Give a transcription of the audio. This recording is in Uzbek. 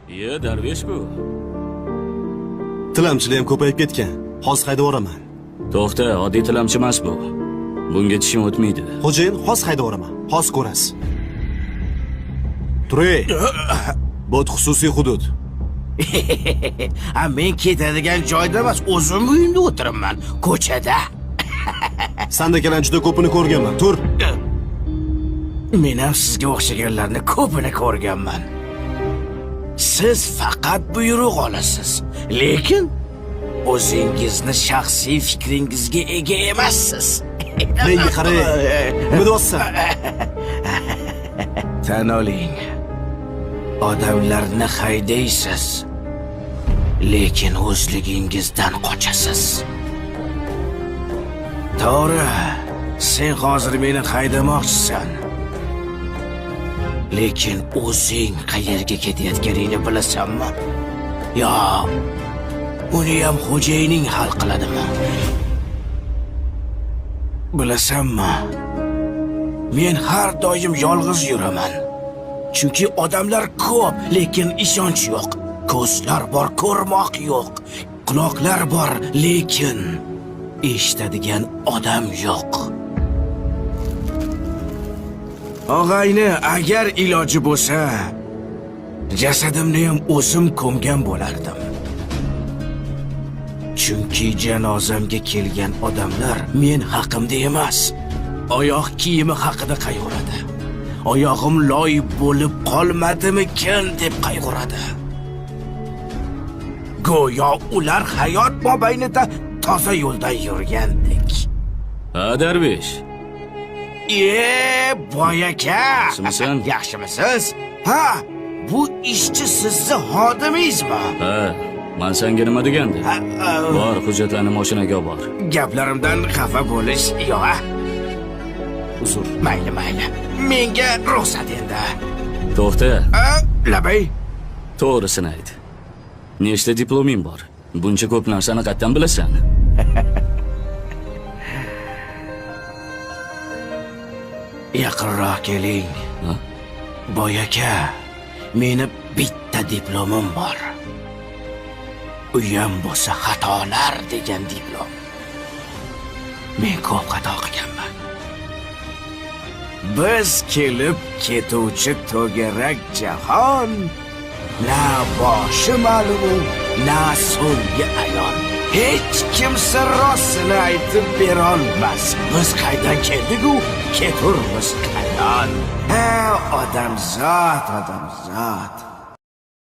Iye, darvesh bu. Tilamchilar ham ko'payib ketgan. Hozir haydab yuboraman. To'xta, oddiy tilamchi emas bu. Bunga tishim o'tmaydi. Xo'jayin, hozir haydab yuboraman. Hozir ko'rasiz. Turay. Bu xususiy hudud. Ha, men ketadigan joyda emas, o'zim uyimda o'tiribman, ko'chada. Sandakalarni juda ko'pini ko'rganman. Tur. Men ham sizga o'xshaganlarni ko'pini ko'rganman. Siz faqat buyruq olasiz, lekin o'zingizni shaxsiy fikringizga ega emassiz. Menga qarang. Nima deyapsan? Tan oling. Odamlarni haydaysiz, lekin o'zligingizdan qochasiz. To'g'ri, sen hozir meni haydamoqchisan. Lekin o'zing qayerga ketayotganingni bilasanmi? Yo, uni ham xo'jayining hal qiladimi? Bilasanmi? Men har doim yolg'iz yuraman. Chunki odamlar ko'p, lekin ishonch yo'q. Ko'zlar bor, ko'rmoq yo'q. Quloqlar bor, lekin eshitadigan odam yo'q. Og'ayni, agar iloji bo'lsa, jasadimni ham o'zim ko'mgan bo'lardim. Chunki janozamga kelgan odamlar men haqimda emas, oyoq kiyimi haqida qayg'uradi. Oyog'im loy bo'lib qolmadimikin deb qayg'uradi. Go'yo ular hayot mobaynida toza yo'ldan yurgandek. Ha, darvesh. E, boy aka. Yaxshimisan? Yaxshimisiz? Ha, bu ishchi sizni xodimingizmi? Ha, man senga nima degandim? Ha, Bor, hujjatlarni mashinaga olib bor. Gaplarimdan xafa bo'lish yo'q. Uzr. Mayli, mayli. Menga ruxsat endi. To'xta, A, labay. to'g'risini ayt. Nechta diploming bor? Buncha ko'p narsani qayerdan bilasan? Yaqinroq keling. Ha? Boy aka, meni bitta diplomim bor. Uyam bo'lsa xatolar degan diplom. Men ko'p xato qilganman. Biz kelib ketuvchi to'garak jahon, na boshi ma'lum, na so'nggi ayon. Hech kimsa rostini aytib berolmas. Biz qaydan keldik-u, keturmiz qayon. Ha, odamzod, odamzod.